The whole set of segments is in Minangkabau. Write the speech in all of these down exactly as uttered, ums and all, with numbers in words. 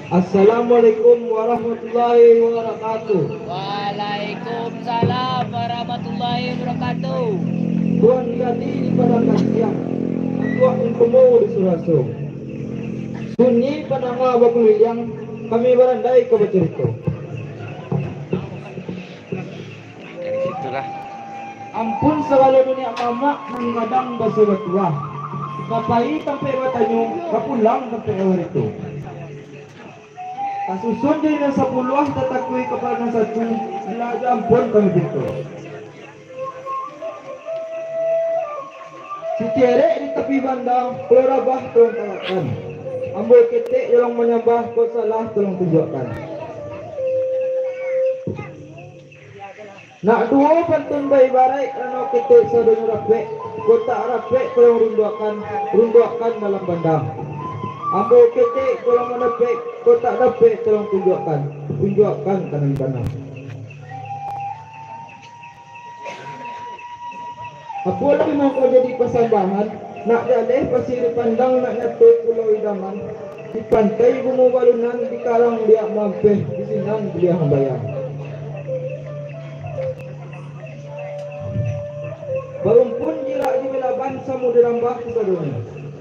Assalamualaikum warahmatullahi wabarakatuh. Waalaikumsalam warahmatullahi wabarakatuh. Tuan Gadi di Padang Kasiang, Tuak Mangkumo di Suraso. Sunyi padanga bakuliliang, kami barandai ka bacarito. Dari situlah. Ampun sagalo niniak mamak nan gadang baso batuah. Ka pai tampek batanyo, ka pulang tampek babarito. Tasusun jadi nan sapuluah, tatakui kapalo nan satu, lah jo ampun kami pinto. Sitiarek di tapi banda, pulau rabah tolong tagakkan. Ambo ketek tolong manyambah, kok salah tolong tunjuakkan. Nak duo pantun baibaraik, ranau ketek sadonyo rapek, kok tak rapek tolong runduakkan, runduakkan dalam banda. Ambo ketek tolong mandapek, kok tak dapek tolong tunjuakkan, tunjuakkan ka nan bana. Apo lai mangko jadi pasambahan, nak jaleh pasir dipandang, nak nyato pulau idaman. Di pantai bungo balunan, di karang liak mampeh, di sinan buliah mambayang. Barumpun jirak di Balaban, samo di Rambah kasadonyo.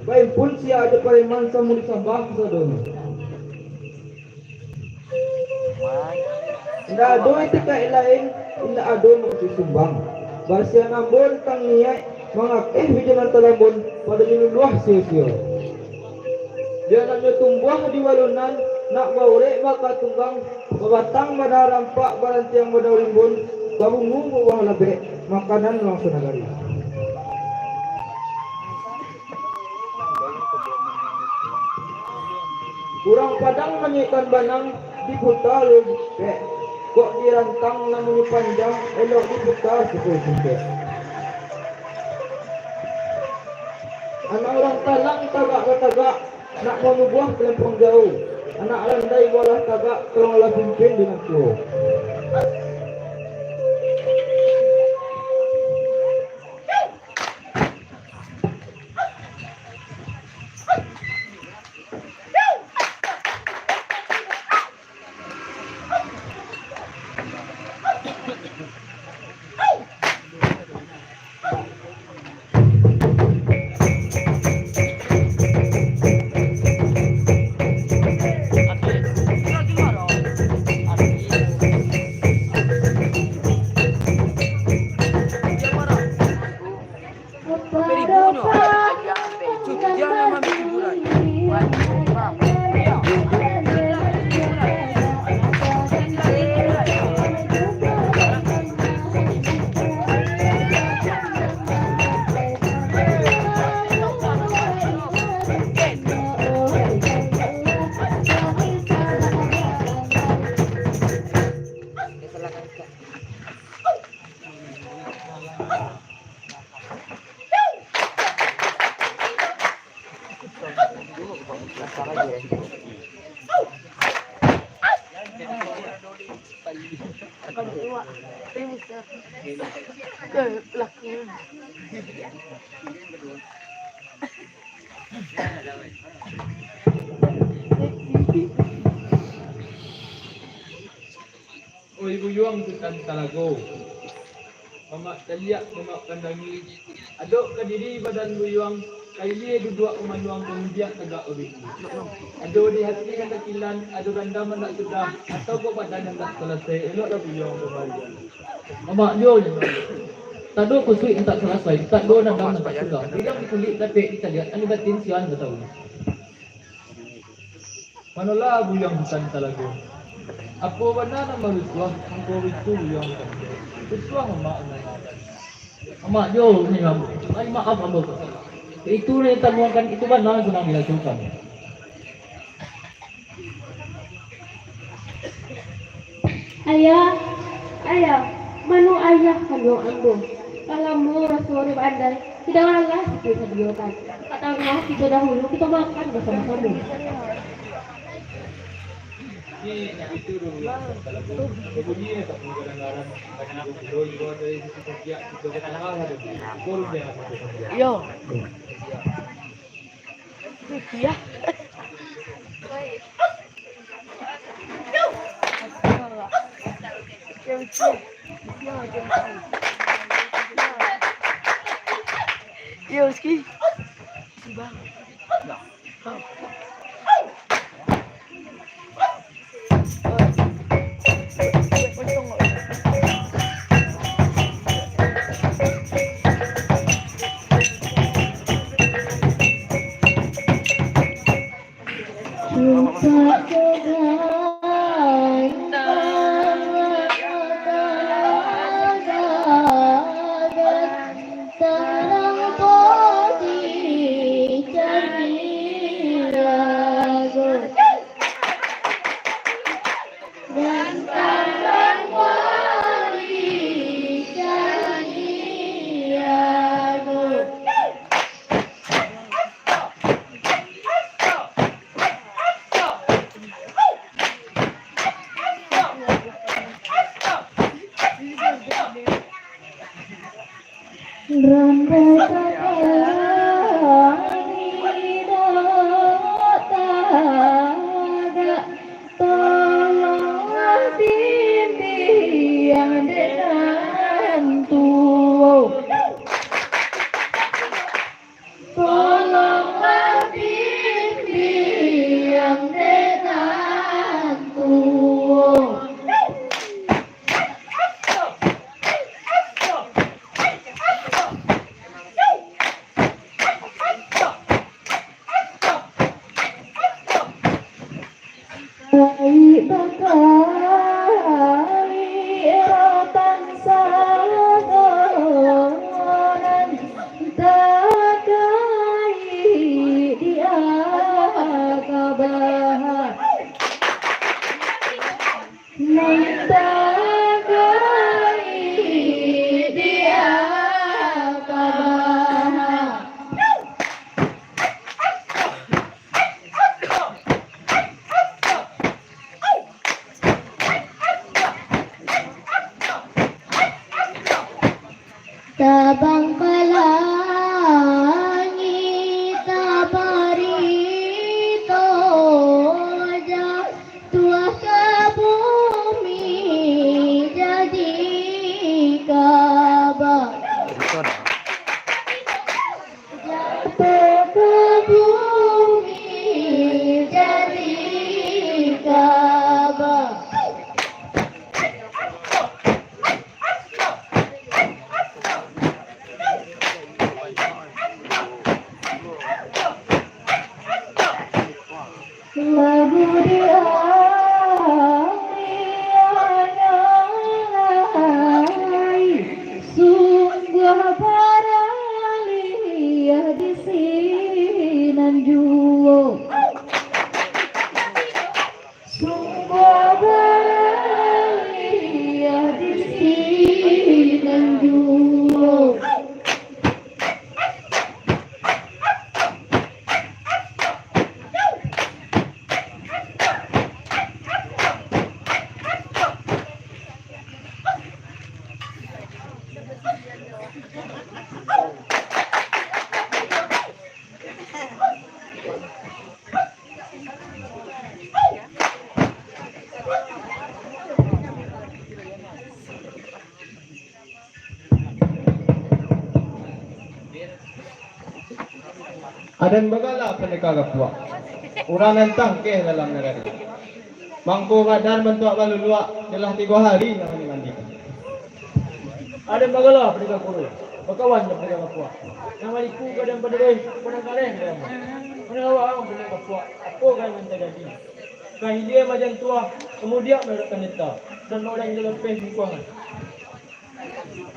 Baimpun siak jo pareman, samo disambah kasadonyo. Indak ado itikaik lain, indak ado maksud sumbang. Basian ambo tantang niaik, mangakeh bijo nan talambun, pado nyo luluah sio-sio. Bia nan nyo tumbuah di walunan, nak baurek baka tunggang, babatang bana rampak, barantiang bana rimbun, babungu babuah labek, makanan urang sanagari. Urang Padang manyuikkan banang, diputa lurus jipek. Kok dirantang namunnyo panjang, elok diputa siko singkek. Anak urang talang tagak batagak, nak manubuah talempong jauah. Anak randai bualah tagak, tolonglah pimpin di nan tuo. Oi Buyuang Sutan Talago, Mamak Taliak, Mamak Pandangi, adok ka diri badan Buyuang, ka ilia duduak pamanuang, pamudiak tagak babingkih. Ado di hati nan takilan, ado dandam nan tak sudah, atau kok padan nan tak salasai, eloklah Buyuang bamarian. Mamak jo nyo, tak ado kusuik nan tak salasai, tak ado dandam nan tak sudah, bidang di kulik dapek ditaliak, nan di batin sia nan tatahu. Manolah Buyuang Sutan Talago. Apo bana nan barusuah, mangko itu Buyuang Sutan. Rusuah Mamak nan maafkan. Mamak jo nyo ambo. Ai maaf ambo basalah. Itu nan ditamuakan, itu bana tu nan dilakukan. Ayah, ayah, mano ayah kanduang ambo? Lah lamo raso urang baandai, hidangan lah siko disadiakan. Ka tangah kito dahulu, kito makan basamo-samo. Iyo. Rupiah. Yo, Ski. Bang. Rambut kaki dok tagak, tolonglah bimbiang dek nan tuo. Tolonglah bimbiang dek nan tuo. Baik bakali rotan sagonan, tagak di akabah. Nan tagak di akabah. Tabang ka langik, tabarito, jatuah ka bumi, jadi kaba. Jatuah ka bumi, jadi kaba. Lagu di ari anyo lai, sungguah baraliah di sinan juo. Sungguah baraliah di sinan juo. Aden bagala Pandeka Gapuak, urang nan tangkeh dalam nagari. Mangko badan bantuak baluluak, lah tigo hari nan mandikan. Aden bagala Pandeka Kuruih, bakawan jo Pandeka Gapuak. Nan maliku ka Aden Paduduih, panangkaleh ka Aden. Manang awak ang Pandeka Gapuak, apo ka nan tajadi? Ka hilia majan tuah, kamudiak maladok pandeta, dan urang jo lapeh lingkuangan.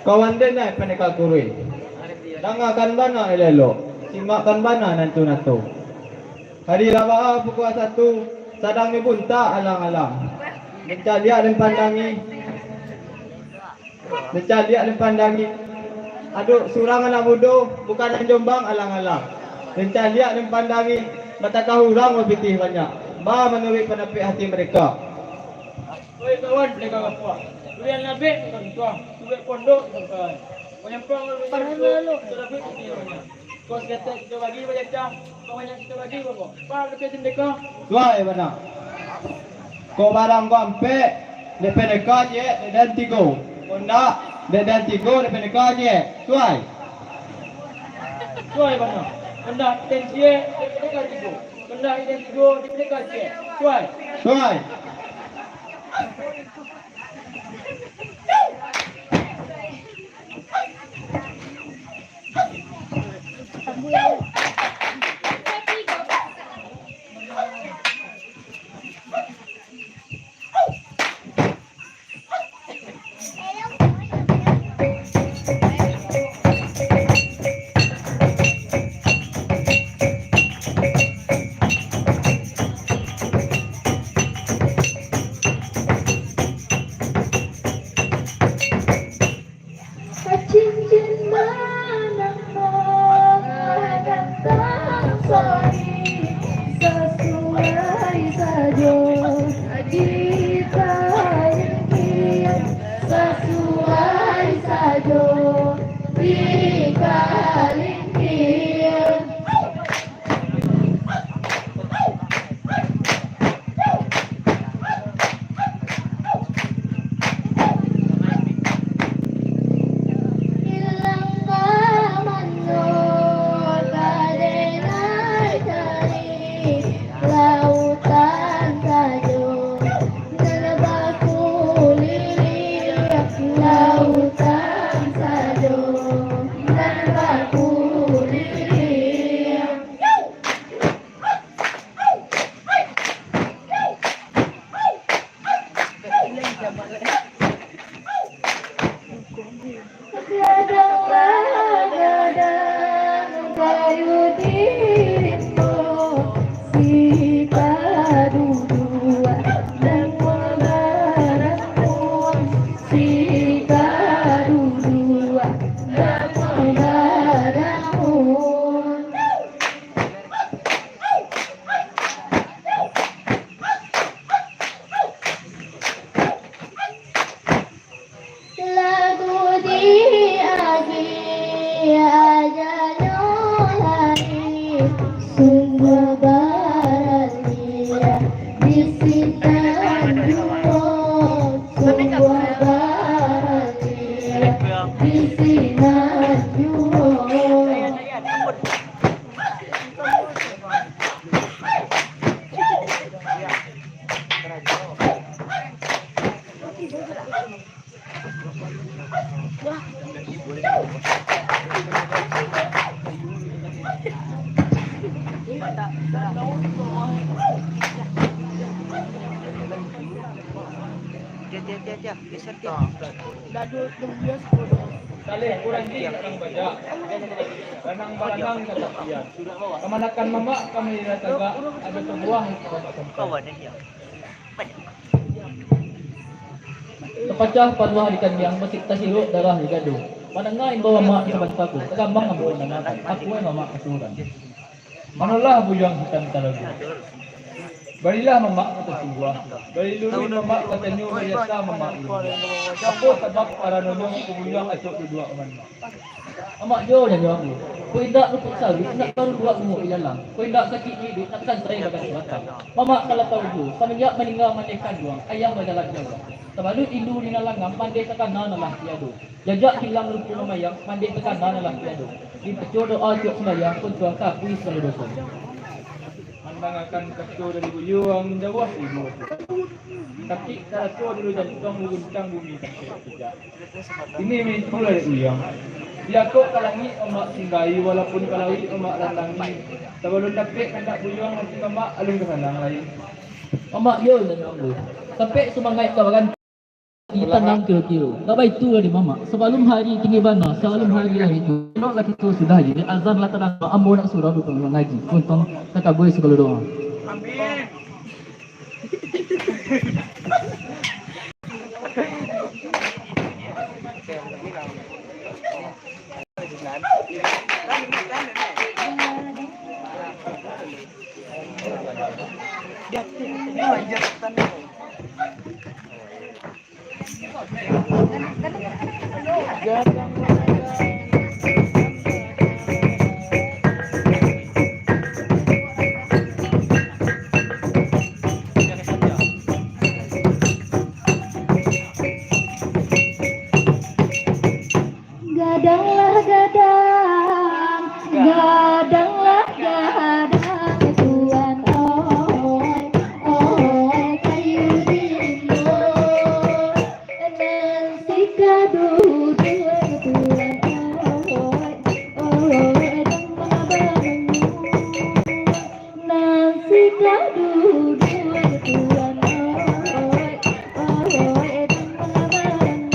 Kawan den ai Pandeka Kuruih, dangakan bana elok-elok. simakkan bana nan tu nato. Hari lah baa pukua satu, sadang dibuntak alang-alang. Mancaliak den pandangi, mancaliak den pandangi. Aduh, surang anak mudo, bukan nan Jombang alang-alang. Mancaliak den pandangi, batangah urang bapitih banyak. Baa manuruik pandapek hati mereka. Oi kawan, pendekar kapuak. Durian labek bukan tuah, tubuik pondok bukan kawan. Manyampang lalu nyampang, sudah bit dunia banyak. Kau saketek kito bagi bajacah, kau banyak kito bagi bako. Paham tapi hati pendekar? Suai bana. Kok barang ko ampek, dek pendekar ciek, dek den tigo. Kok ndak, dek den tigo, dek pendekar ciek. Suai. Suai bana. Kok ndak, den ciek, dek pendekar tigo. Kok ndak, den tigo, dek pendekar ciek. Suai. Suai. Cincin manang mangantang sori, sasuai sajo dikalingkian, sasuai sajo dikalingkian. Ilang ka mano ka denai cari, lautan sajo nan bakuliliang, lautan sajo nan bakuliliang. Gadang lah gadang kayu di rimbo, si ka duduak dan mangaramuang, si ka duduak dan mangaramuang. Lagu di agi ajanyo lai, sungguah barani di sinan juo, sungguah barani di sinan juo. Tiap, tiap, tiap, tiap. Saleh kurang di urang bajak. Ranang baranang ka tapian. Kamanakan mamak kami dah tagak, ado sabuah nan ka bapak sampaian. Tapacah paruah di kandiang, basik tasiruak darah di gadung. Mandanga imbau mamak di sabanta ko, tagambang ambo mandangakan, aku ai mamak kasuruhan. Manolah buyuang hitam talalu. Balilah mamak ka tasungguah, bali luruih mamak katanyo, baiasa mamak luruih. Apo sabab karanonyo ko buyuang acok duduak mano? Mamak jo nyanyo ambo, kok indak rumput saruik, nak baru duduak bungo ilalang, kok indak sakik iduik, nak sansai badan batang. Mamak ka lah tau juo, samanjak maningga mandeh kanduang, ayah bajalan jauah. Tabalut indu di nan langam, mandeh takana nan lah tiado. Jajak hilang rupo mamayang, mandeh takana nan lah tiado. Dibaco doa suok sumbayang, untuang taakui sagalo doso. Mandangakan kato dari buyuang, jauah ibo tu. Sakik taraso di ulu jantuang, guncang bumi sampai pijak. Kini mah itulah dek buyuang. Diakok ka langik mamak singgahi, walaupun ka lauik mamak randangi. Sabalun dapek kandak buyuang, ati mamak alun ka sanang lai. Mamak yo nan ambo, sampai sumangaik ka baranti. Di tanang kiro-kiro. Tak baitu lah di mamak. Sabalum hari tinggi bana, sabalum hari lahia. Eloklah kito sudah je. Azan lah tadanga, ambo nak surau dulu mangaji. Untuang takabul sagalo doa. Amin. Gadanglah gadang, gadanglah gadang, Tuan oi, oi, kayu dinding. Nan sikadudu, Tuan oi, oi, dang mabangun. Nan sikadudu, Tuan oi, oi, dang mabangun.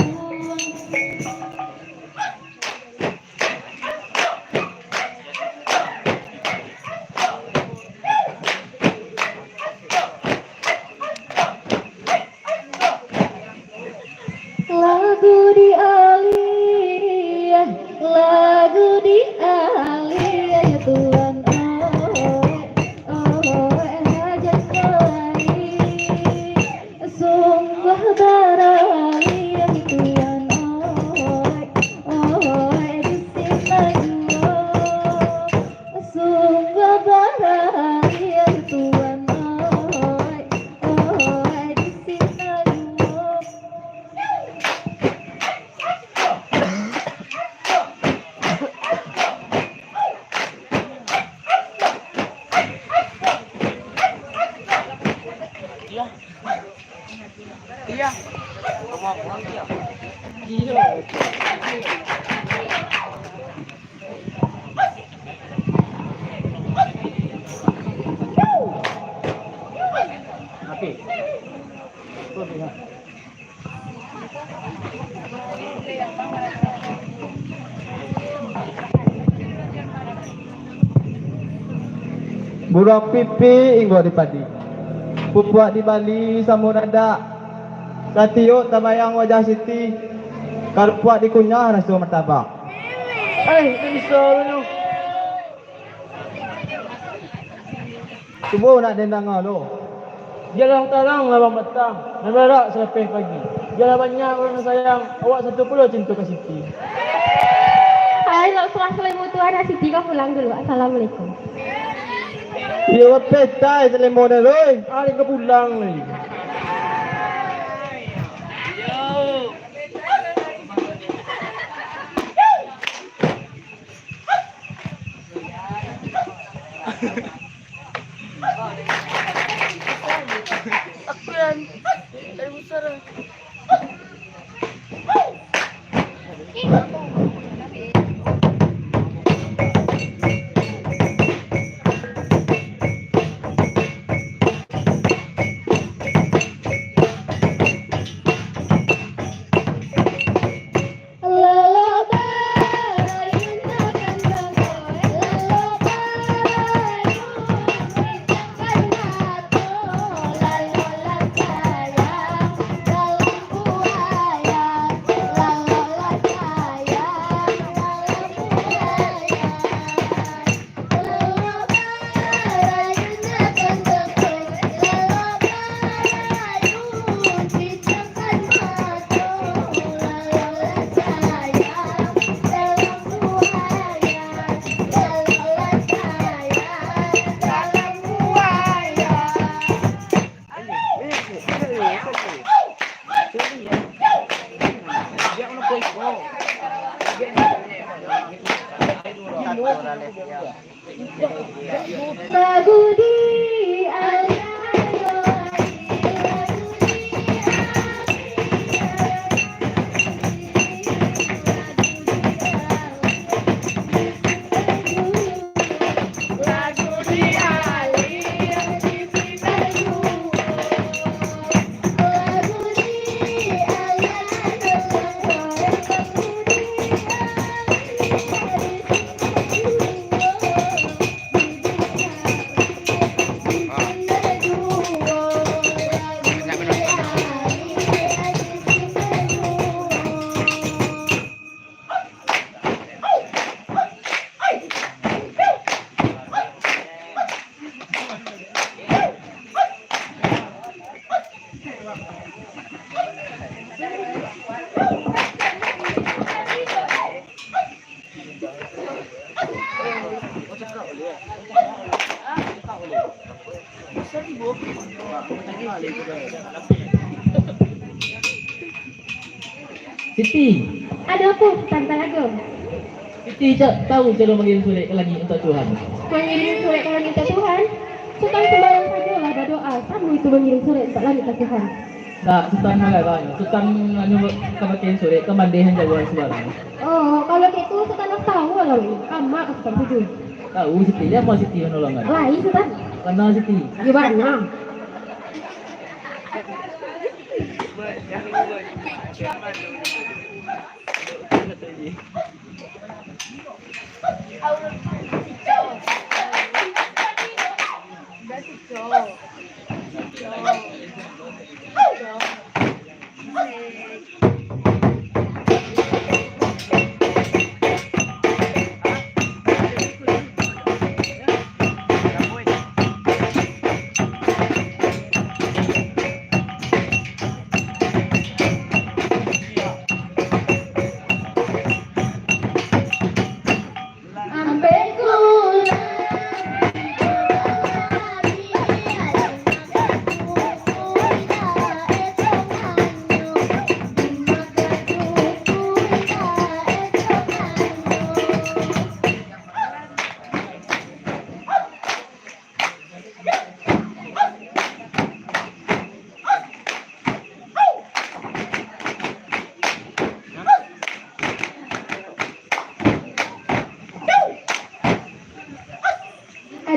Lagu dialih, lagu dialih, Tuan oi, oi, hajat lai. Sungguah baralih, Tuan oi, oi, di sinan juo. Sungguah baralih, Tuan oi, oi, di sinan juo. Buruang pipik inggo di padi, pupuak di Bali samo dadak. Satiok tabayang wajah Siti, karupuak dikunyah raso martabak. Eh, tak bisa dulu. Cubo nak den danga lo. Bialah tarang lawan patang, nan barak salapeh pagi. Bialah banyak urang nan sayang, awak sato pulo cinto ka Siti. Hai, lok surah salimo tu, anak Siti ka pulang dulu. Assalamualaikum. Iyo, petai salimo den, oi. Ari ka pulang lai. Aku yang dari besar. Lagu di ayo, ayo, ayo, lagu di ayo. Siti. Ado apo, Sutan Talago? Siti, cak, tahu caro mangirim surek ka langik untuak Tuhan? Mangirim surek ka langik untuak Tuhan? Sutan sumbayang sajolah badoa, samo itu mangirim surek untuak langik ka Tuhan. Ndak, Sutan manggaranyo. Sutan anu ka mangirim surek ka mandeh nan jauah subarang. Oh, kalau gitu Sutan lah tahu lah, Wi. Kama ka Sutan tuju. Tahu Siti, ya, mau Siti manolong kan? Lai, Sutan. Bana Siti. Iyo, bana.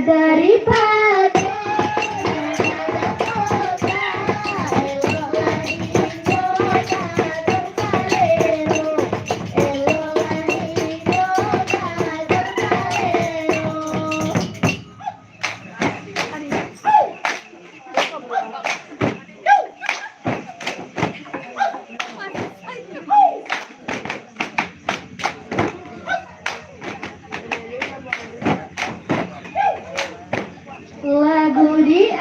Daripada Lagu di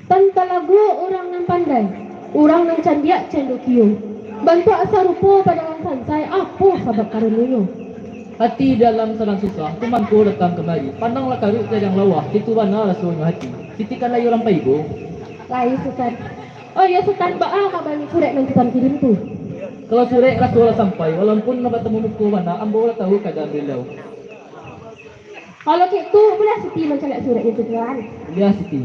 Tan Talago urang nan pandai, urang nan candiak candokio. Bantuak sarupo padangan sansai, apo sabab karanonyo? Hati dalam sadang susah, tu mangko datang kamari. Pandang lah karuik gadang lawah, itu bana rasonyo hati. Siti kan lai urang paibo? Lai, Sutan. Oh iyo, Sutan, baa kabanyo surek nan Sutan kirim tu? Kalau surek raso lah sampai, walaupun lah batamu muko bana, ambo lah tahu kaadaan baliau. Kalau kek tu, buliah Siti mancaliak surek itu, Tuan? Buliah, Siti.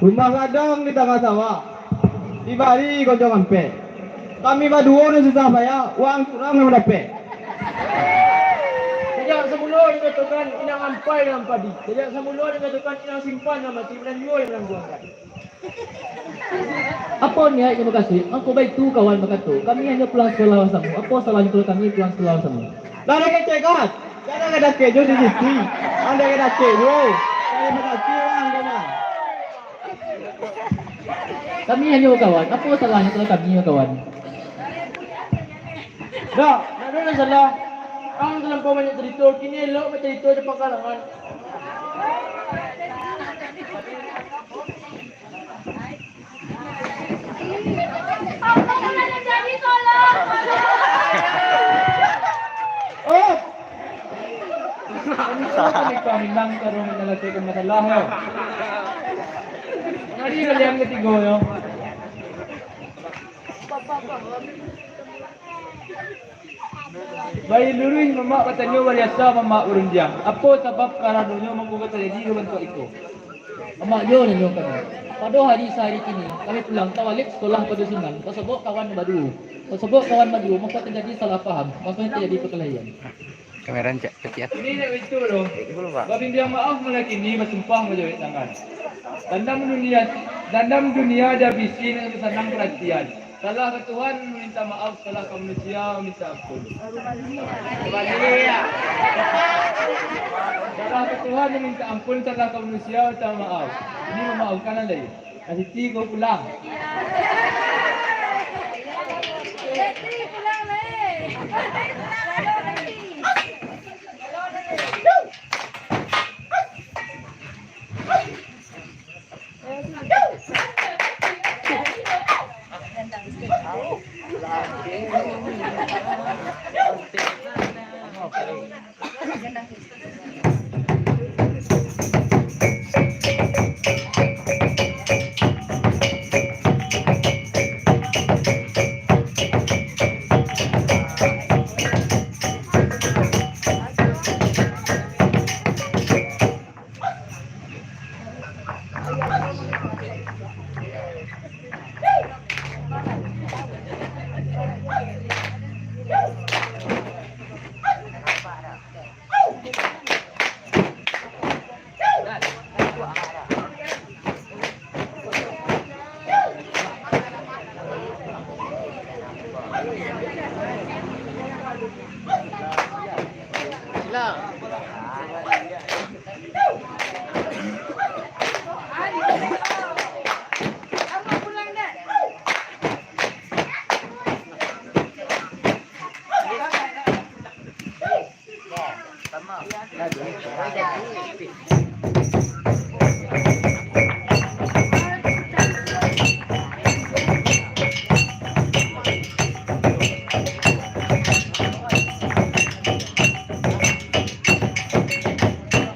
Rumah gadang di tangah sawah, dibari gonjong ampek. Kami baduo nan susah payah, waang surang nan mandapek. Sajak samulo dikatokan inang ampai dalam padi. Sajak samulo dikatokan inang simpan dalam ati, balanjo nan manangguangkan. Apo niaik jo makasuik, mangko baitu kawan bakato. Kami hanyo pulang sakolah basamo. Apo salahnyo kalau kami pulang sakolah basamo? Lah, dah kecek kan? Dah, dah, dah kecek jo si Siti. Anda kecek jo. Dari mana kecek urang ko mah? Kami hanyo bakawan. Apo salahnyo kalau kami bakawan? Dah, ndak ado nan salah. Ang talampau banyak carito, kini elok bacarito jo pangkalangan. Oh! Kami tahu kan Ipah Minang taruh manyalahkan masalah, yo. Jadi kalian ketigo, yo. Bailuruih mamak batanyo, bariasa mamak barundiang. Apo sabab karanonyo mangko ka tajadi jo bantuak iko? Amak jo nan nyo kami. Pado hari sahari kini, kami pulang tabaliak sakolah pado sinan, tasobok kawan baduo. Tasobok kawan baduo, mako tajadi salah paham, mako tajadi pakalahian. Kamera cak kecil. Ini dek itu doh. Babimbiang maaf malah kini, basumpah bajawek tangan. Dandam dunia, dandam dunia dah bisi nan sanang paratian. Salah ka Tuhan minta maaf, salah ka manusia minta ampun. Salah ka Tuhan minta ampun, salah ka manusia minta maaf. Ini mamaafkan lah lai. Kak Siti, kau pulang. Siti, pulang lai.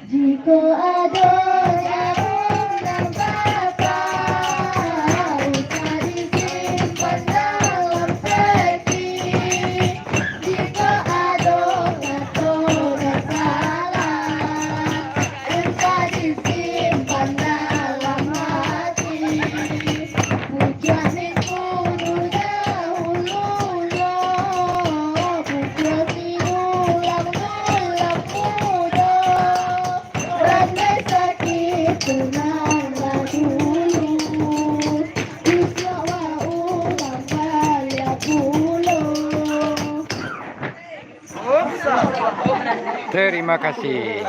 Jikok ado jarum nan patah, usah disimpan dalam peti. Jikok ado kato nan salah, usah disimpan dalam hati. Pujuak minggu dahulu lo, pujuak si ulang-ulang mudo. Ranai sakik tu nan lah dulu, bisuak wa ulang baliak pulo. Terima kasih.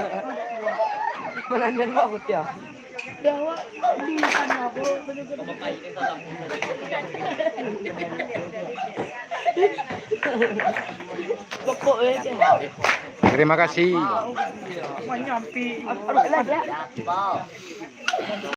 Terima kasih.